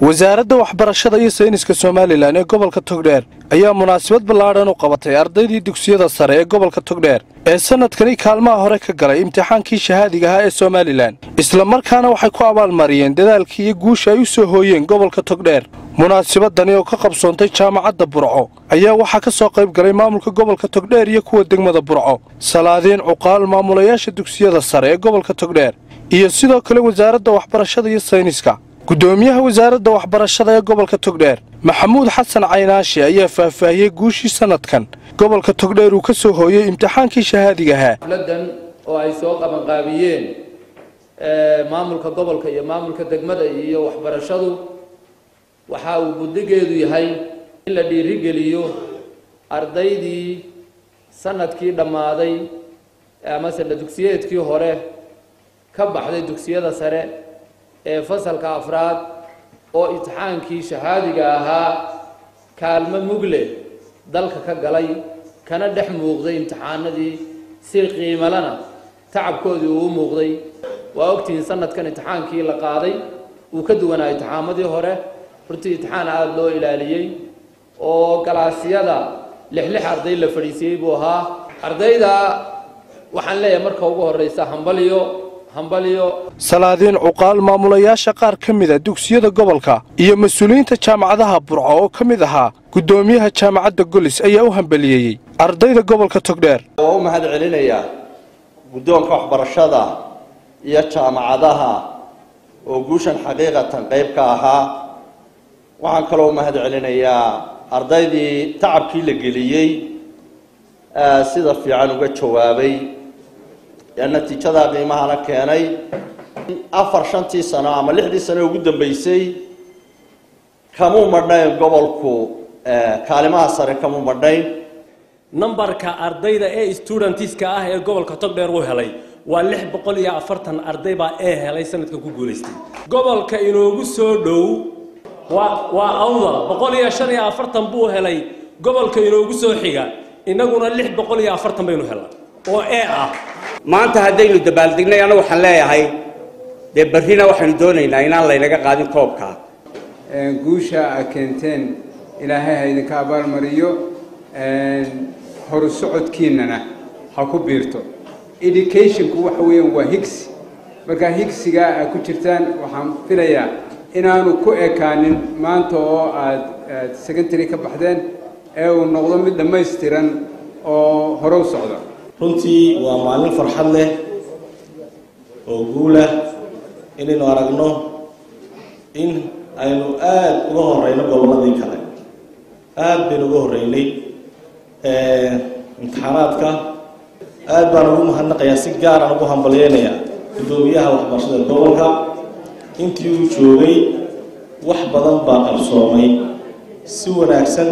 Wasaaradda Waxbarashada iyo Sayniska Somalilan ee gobolka Togdheer ayaa munaasabad ballaadhan u qabatay ardaydii dugsiyada sare ee gobolka Togdheer ee sanadkani kaalmaha hore ka galay imtixaankii shahaadiga ahaa ee Somalilan, islamarkaana waxay ku abaalmariyeen dadaalkii iyo guusha ay u soo hooyeen gobolka Togdheer. Munaasabadani oo ka qabsoontay Jaamacadda Burco ayaa waxaa ka soo qayb galay maamulka gobolka Togdheer iyo kuwa degmada Burco, salaadiin, cuqaal, maamulayaasha dugsiyada sare ee gobolka Togdheer iyo sidoo kale Wasaaradda Waxbarashada iyo Sayniska. Gudoomiyaha Wasaaradda Waxbarashada ee gobolka Togdheer, Maxamuud Xasan Caynaashi, ayaa faahfaahiyey guushii sanadkan gobolka Togdheer uu ka soo hooyey imtixaankii shahaadiga ahaa. Xafladan oo ay soo qabanqaabiyeen maamulka gobolka iyo maamulka degmada iyo waxbarashadu, waxa uu buddigeedu yahay in la dhiirigeliyo ardaydii sanadkii dhammaaday ama sana dugsiyeedkii hore ka baxday dugsiyada sare ee fasalka afraad oo imtixaankii shahaadiga ahaa kaalmo mugle dalka ka galay, kana dhex muuqday imtixaanadii, si qiimalana tacabkoodii uu muuqday. Waa ogtihiin, sanadkan imtixaankii la qaaday uu ka duwanaa imtixaamadii hore. Runtii imtixaan aada loo ilaaliyey oo galaasyada lix lix arday la fadhiisiyey buu ahaa. Ardayda waxaan leeyahay marka ugu horeysa hambaliyo, hambaliyo. Salaadiin, cuqaal, maamulayaasha qaar ka mida dugsiyada gobolka iyo mas-uuliyiinta jaamacadaha Burco oo ka mid ahaa guddoomiyaha Jaamacadda Golis ayaa u hambaliyeeyey ardayda gobolka Togdheer. Waa u mahad celinayaa guddoonka waxbarashada iyo jaamacadaha oo guushan xaqiiqatan qayb ka ahaa. Waxaan kaloo u mahad celinayaa ardaydii tacabkii la geliyey sida fiican uga jawaabay ee natiijadaa qiimahana keenay. 4, 5-tii sano ama 6-dii sano ugu dambeysay kamuu madhnayn gobolku kaalimaha sare, kamuu madhnayn. Nambarka ardayda ee studentska ah ee gobolka Togdheer uu helay waa 640 arday baa ee helay sanadkan ku guulaystay. Gobolka inoogu soo dhow waa Awdal, 145 buu helay gobolka inoogu soo xiga. Innaguna 640 baynu helnay oo ee ah. Maanta haddaynu dabaaldegnay, anagu waxaan leeyahay dee berrina waxaynu doonaynaa inaan laynaga qaadin koobka. Guusha a keenteen Ilaahay ha idinka abaalmariyo, horu socodkiinana ha ku biirto. Educationku waxa weeyaan waa higsi. Marka higsigaa aad ku jirtaan waxaan filayaa inaanu ku ekaanin maanta oo aad secondary ka baxdeen, ee uu noqdo mid dhammaystiran oo hore u socda. Runtii waa maalin farxad leh oo guulah inaynu aragno in aynu aada uga horeyno gobolladii kale. Aada baynu uga horreynay imtixaanaadka. Aada baan ugu mahadnaqayaa, si gaaraan ugu hambalyeynayaa guddoomiyaha waxbarashada gobolka. Intii uu joogay wax badan baa qabsoomay, si wanaagsan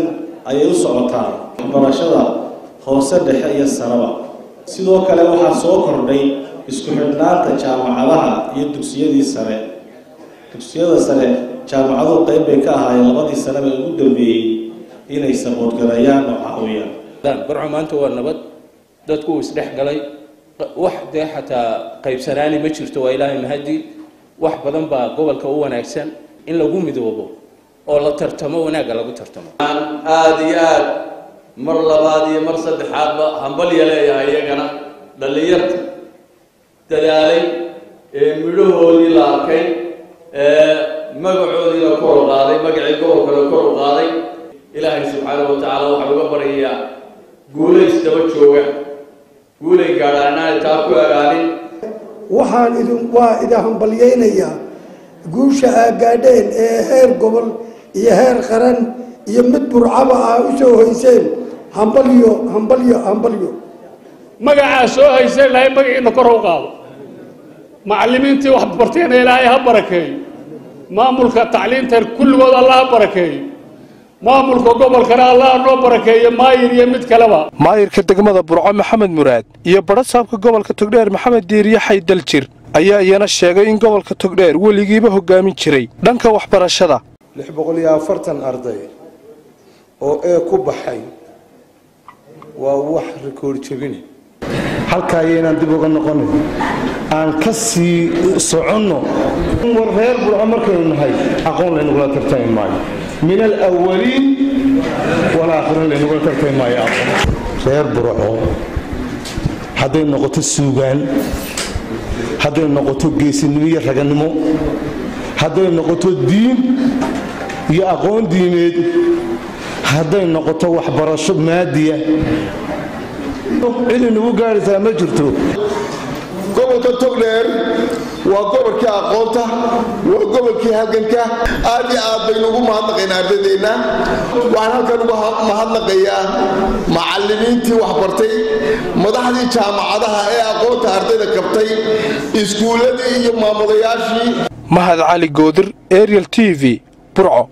ayay u socotaa waxbarashada hoose, dhexe iyo saraba. Sidoo kale waxaa soo kordhay isku xidhnaanta jaamacadaha iyo dugsiyadii sare. Dugsiyada sare jaamacaduhu qayb bay ka ahaayeen labadii sanaba ugu dambeeyey inay support gareeyaan oo caawiyaan. Burco maanta waa nabad, dadku uu isdhex galay, wax dee xataa qaybsanaani ma jirto, waa Ilaahay mahadi. Wax badan baa gobolka u wanaagsan in lagu midoobo oo la tartamo, wanaagga lagu tartamo. Aada iyo aad mar labaad iyo mar saddexaadba hambalya leeyahay iyagana dhallinyarta dadaalay ee midhahoodii la arkay, ee magacoodiina kor u qaaday, magacii gobolkana kor u qaaday. Ilaahay subxaanahu watacaala waxaan uga baryayaa guulays daba jooga, guulay gaadhaan inaanay taa ku egaanin. Waxaan idin waa idin hambalyaynayaa guusha aa gaadheen ee heer gobol iyo heer qaran iyo mid Burcaba aa u soo hoyseen. Hambalyo, hambalyo, hambalyo. Magacaa soo hayseen Ilaahay magaciina kor u qaado. Macallimiintii wax barteena Ilaahay ha barakeeyo. Maamulka tacliintan kulligood Allah ha barakeeyo. Maamulka gobolkana Allah noo barakeeyo, maayir iyo mid kaleba. Maayirka degmada Burco, Maxamed Muraad, iyo badhasaabka gobolka Togdheer, Maxamed Diiriye Xaydaljir, ayaa iyana sheegay in gobolka Togdheer weligiiba hogaamin jiray dhanka waxbarashada. 640 arday oo ee ku baxay waa wax rikoor jebine. Halka ayaynaan dib uga noqonin, aan ka sii soconno. War reer Burco markaynu nahay, aqoon laynagula tartami maayo, min alawaliin walaakhiriin laynagula tartami maayo aqoon. Reer Burco hadday noqoto suugaan, hadday noqoto geesinimo iyo raganimo, hadday noqoto diin iyo aqoon diimeed, hadday noqoto waxbarasho maadiya, cid inagu gaadhaysaa ma jirto. Gobolka Togdheer waa gobolkii aqoonta, waa gobolkii halganka. Aad iyo aad baynu ugu mahadnaqaynaa ardaydeenna. Waxaan halkan uga mahadnaqayaa macallimiintii waxbartay, madaxdii jaamacadaha ee aqoonta ardayda kabtay, iskuulladii iyo maamulayaashii. Mahad Cali Goodir, Ariel TV, Burco.